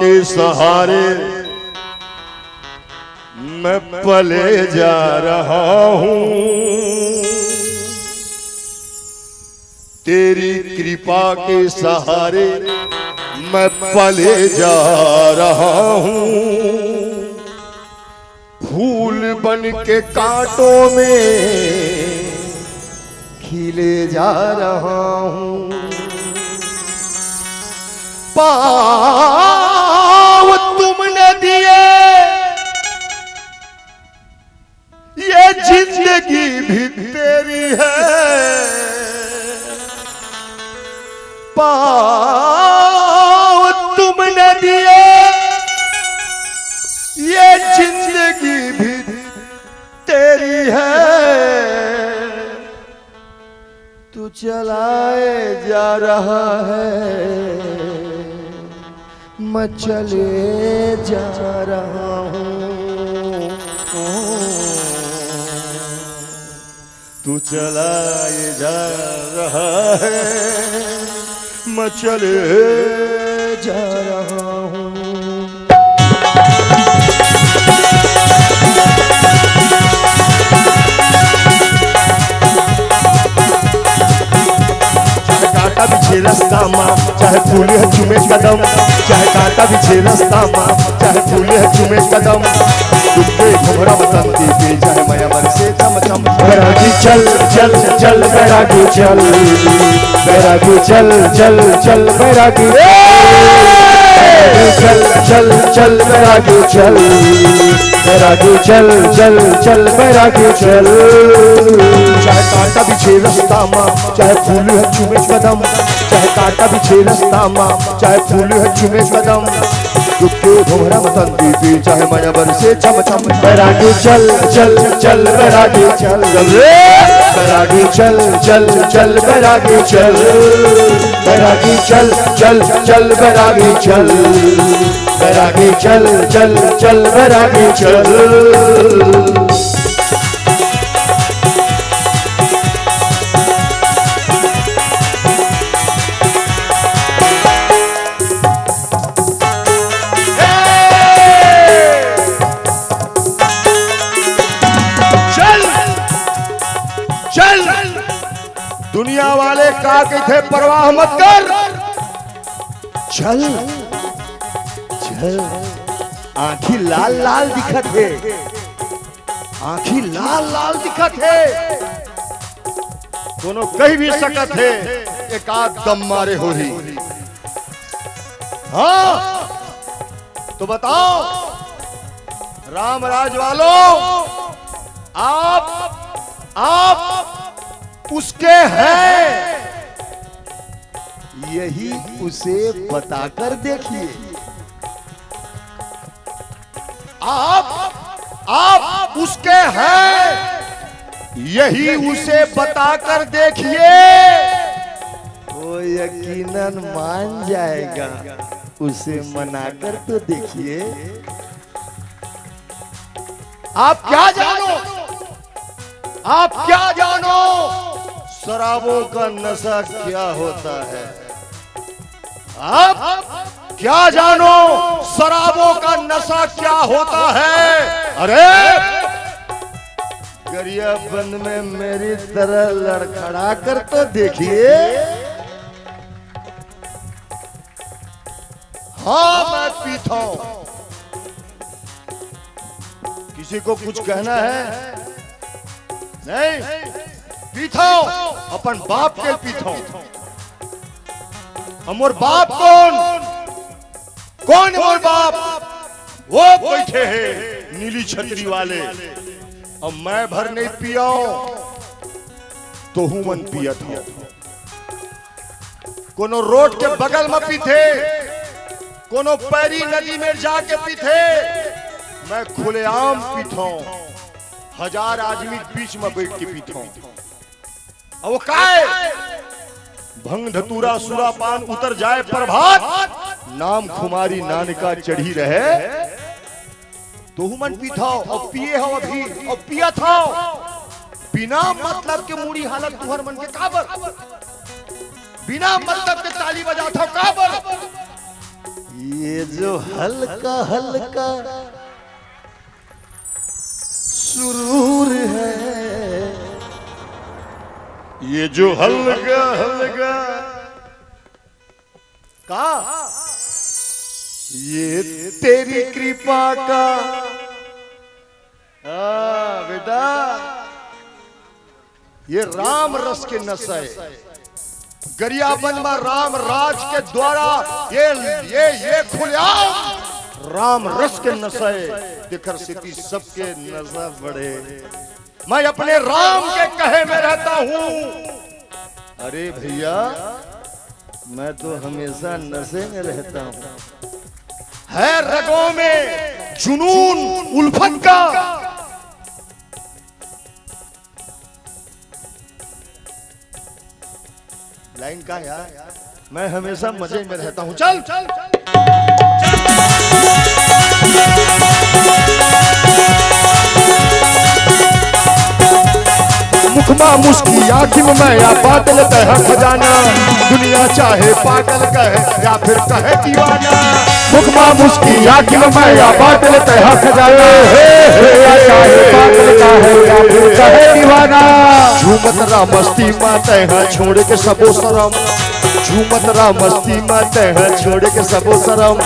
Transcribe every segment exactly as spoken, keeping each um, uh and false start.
के सहारे मैं पले जा रहा हूँ, तेरी कृपा के सहारे मैं पले जा रहा हूँ। फूल बन के कांटों में खिले जा रहा हूँ। पाँव तुमने दिए, ये जिंदगी भी तेरी है। पाँव तुमने दिए, ये जिंदगी भी तेरी है। तू चलाए जा रहा है, मैं चले जा रहा हूँ। तू चलाए जा रहा है, मैं चले जा रहा हूँ। चाहे कांटा बिछे रास्ता मा, चाहे फूल ह चूमे कदम, चाहे कांटा बिछे रास्ता मा, चाहे फूल ह चूमे कदम, तुमके घुघरा बसंती पे, चाहे मया बरसे चमचम। बैरागी चल, चल, चल, बैरागी चल, बैरागी चल, चल, चल, बैरागी। ए! चल, चल, चल, बैरागी चल, बैरागी चल, चल, चल, बैरागी चल। चाहे कांटा बिछे रास्ता मा, चाहे फूल ह चूमे कदम, चाहे कांटा बिछे रास्ता मा, चाहे फूल ह चूमे कदम, तुमके घुघरा बसंती पे, चाहे मया बरसे चमचम। बैरागी चल, चल, चल, बैरागी चल रे। बैरागी चल, चल, चल, बैरागी चल। बैरागी चल, चल, चल, बैरागी चल। बैरागी चल, चल, चल, बैरागी चल। चल, चल। दुनिया वाले का कहिथे, परवाह मत कर। चल, चल। आँखी लाल लाल दिखत हे, आँखी लाल लाल दिखत हे। कोनो कहि भी सकत हे, एक आध दम मारे होही। हाँ, तो बताओ रामराज वालों, आप, आप उसके हैं, यही उसे बताकर देखिए। आप, आप उसके हैं, यही उसे बताकर देखिए। वो यकीनन मान जाएगा, उसे मनाकर तो देखिए। आप क्या जानो, आप क्या जानो शराबों का नशा क्या होता है? आप क्या जानो शराबों का नशा क्या होता है? अरे, गरियाबंद में मेरी तरह लड़खड़ा कर तो देखिए। हाँ, मैं पीता हूँ। किसी को कुछ कहना है? नहीं। पीता हूँ, अपन बाप के पीता हूँ। हम मोर बाप कौन? कौन मोर बाप? वो बैठे हैं नीली छतरी वाले। अब मैं भर नहीं पियाओ, तो हूँ मन पियत हूँ। कोनो रोड के बगल में पीथे, कोनो पैरी नदी में जाके पीथे, मैं खुलेआम पीथौं, हजार आदमी के बीच में बैठ के पीथौं। अब वो काय? भंग धतूरा सुरापान उतर जाए प्रभात, नाम खुमारी नानका चढ़ी रहे। तोहू मन पीथव, अउ पिए हव अभी, अउ पियत हव। बिना मतलब के मुड़ी हालत तुहर मन के काबर? बिना मतलब के ताली बजात हव काबर? ये जो हल्का हल्का सुरूर है, ये जो हल्का हल्का का, ये तेरी कृपा का। हाँ बेटा, ये राम रस के नशा है। गरियाबंद में राम राज के द्वारा ये, ये, ये खुलेआम राम रस के नशा है। तेखर सेती सबके नशा बढ़े। मैं अपने राम के कहे में रहता हूँ। अरे भैया, मैं तो हमेशा नशे में रहता हूँ। है रगों में जुनून उल्फत का। लाइन का यार, मैं हमेशा मजे में रहता हूँ। चल, चल, चल। मुखमा मुस्किया कि मैं या बात लेते हैं खजाना, दुनिया चाहे पागल कहे या फिर कहे दीवाना। मुखमा मुस्किया कि मैं या बात लेते हैं खजाना, दुनिया चाहे पागल कहे या फिर कहे दीवाना। झूमत रा मस्ती माते हैं छोड़ के सबो शरम, झूमत रा मस्ती माते हैं छोड़ के सबो शरम।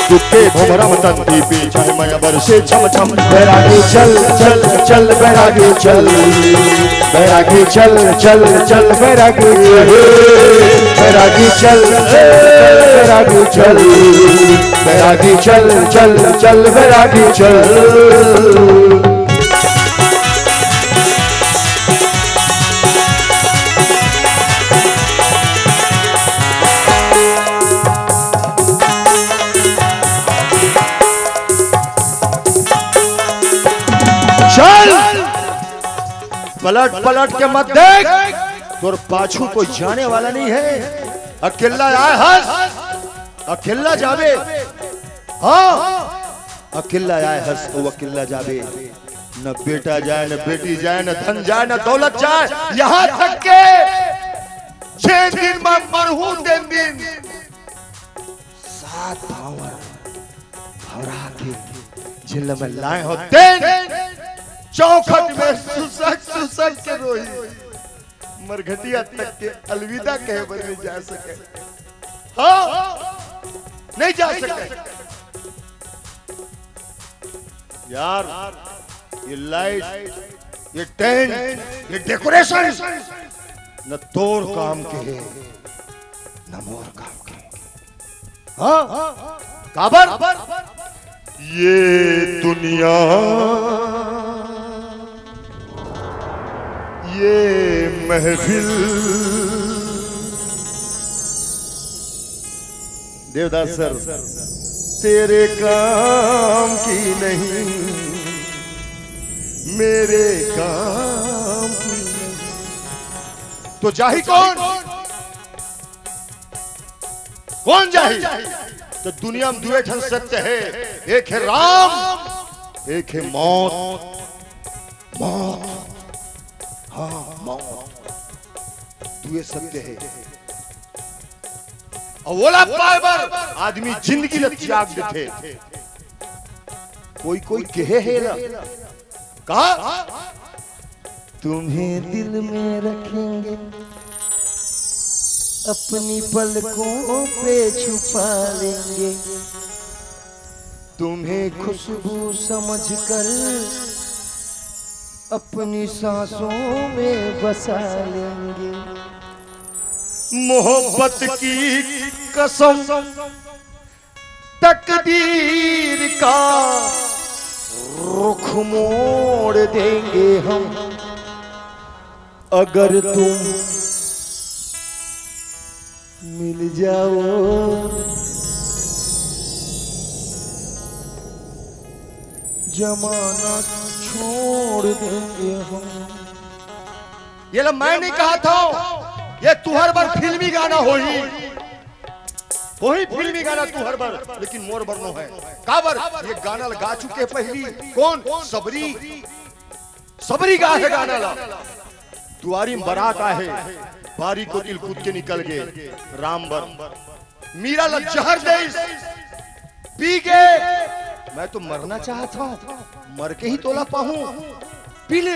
दुख के भमरम तंती पीछे मया बरसे छम छम। बैरागी चल चल चल बैरागी चल, बैरागी चल चल चल बैरागी चल, बैरागी चल चल बैरागी चल, बैरागी चल चल चल बैरागी चल। चल, पलट पलट के मत देख, तोर पाछू कोई जाने वाला नहीं है। अकेला आए हस, अकेला जाबे। हाँ, अकेला आए हस, वो अकेला जाबे। न बेटा जाए, न बेटी जाए, न धन जाए, न दौलत जाए, यहाँ तक के छह दिन में मरहूं तेन दिन सात भावर हरा के जेल में लाए हो तेन चौखट में सुसक सुसक के रोही। मरघटिया तक के अलविदा कहे बर नहीं जा सके। हाँ, नहीं जा सके। यार, ये लाइट, ये टेंट, ये डेकोरेशन न तोर काम के है, न मोर काम के। हाँ, काबर? ये दुनिया, ये महफिल। देवदास सर, तेरे काम की नहीं, मेरे काम की नहीं। तो जाही कौन? कौन जाही? तो दुनिया में दुए ठन सत्य है, एक है राम, एक है मौत। मौत, हाँ, मौत। दुए सत्य है। अउ ओला पाए बर आदमी जिंदगी ला त्याग देथे। कोई कोई कहे हे ला, कहा, तुम्हें दिल में रखेंगे, अपनी पलकों पे छुपा लेंगे, तुम्हें खुशबू समझकर अपनी सांसों में बसा लेंगे। मोहब्बत की कसम, तकदीर का रुख मोड़ देंगे हम, अगर तुम मिल जाओ। जमाना छोड़ देंगे हम। ये ला मैं नहीं कहा था, ये तुहर बर फिल्मी गाना होही, होही फिल्मी गाना तुहर बर, लेकिन मोर बर नो है। काबर? ये गाना ला गा चुके पहली। कौन? सबरी। सबरी गा हे गाना ला। दुआरी में बारात आहे, बारी कोती ले कूद के निकल गे राम बर। मीरा ला जहर देइस, पी के मैं तो मरना चाहत हंव, मर के ही तोला पाहूं। पी ले।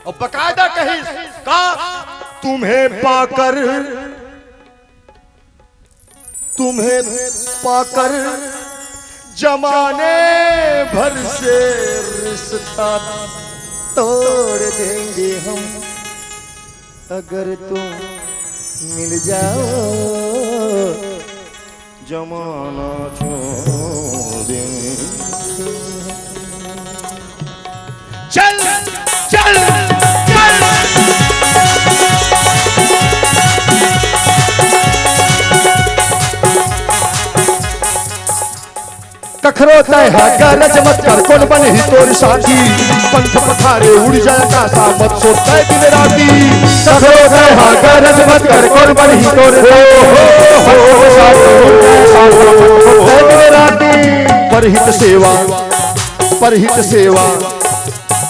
अउ बकायदा कहिस का, तुम्हें पाकर, तुम्हें पाकर जमाने भर से रिश्ता तोड़ देंगे हम, अगर तुम मिल जाओ, जमाना छोड़ देंगे। चल, चल, चल। कखरो तैं हा गरज मत कर, कोन बनही तोर साथी। पंख पखारे उड़ जाय आकासा, मत सोच तैं दिन राती। कखरो तैं हा गरज मत कर, कोन बनही तोर साथी। पंख पखारे उड़ जाय आकासा, मत सोच तैं दिन राती। परहित सेवा, परहित सेवा,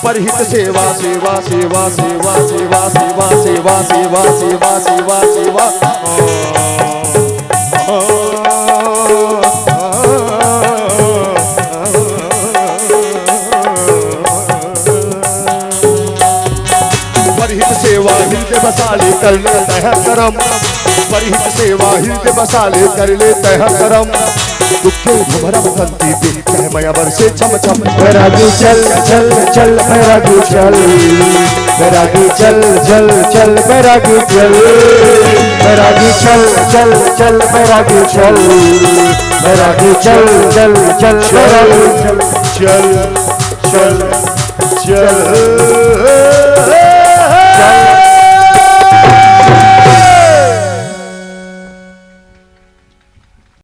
परहित सेवा, सेवा, सेवा, सेवा, सेवा, सेवा, सेवा, सेवा, सेवा, सेवा, सेवा। परहित सेवा हृदय बसा ले, कर ले तैं हा करम। परहित सेवा हृदय बसा ले, कर ले तैं हा करम। दुखे भ्रमर भ्रंति देहि तैं मया मन से छम छम। बैरागी चल, चल, चल, बैरागी चल। बैरागी चल, चल, चल, बैरागी चल। बैरागी चल, चल, चल, बैरागी चल। बैरागी चल, चल, चल, बैरागी चल। चल, चल, चल।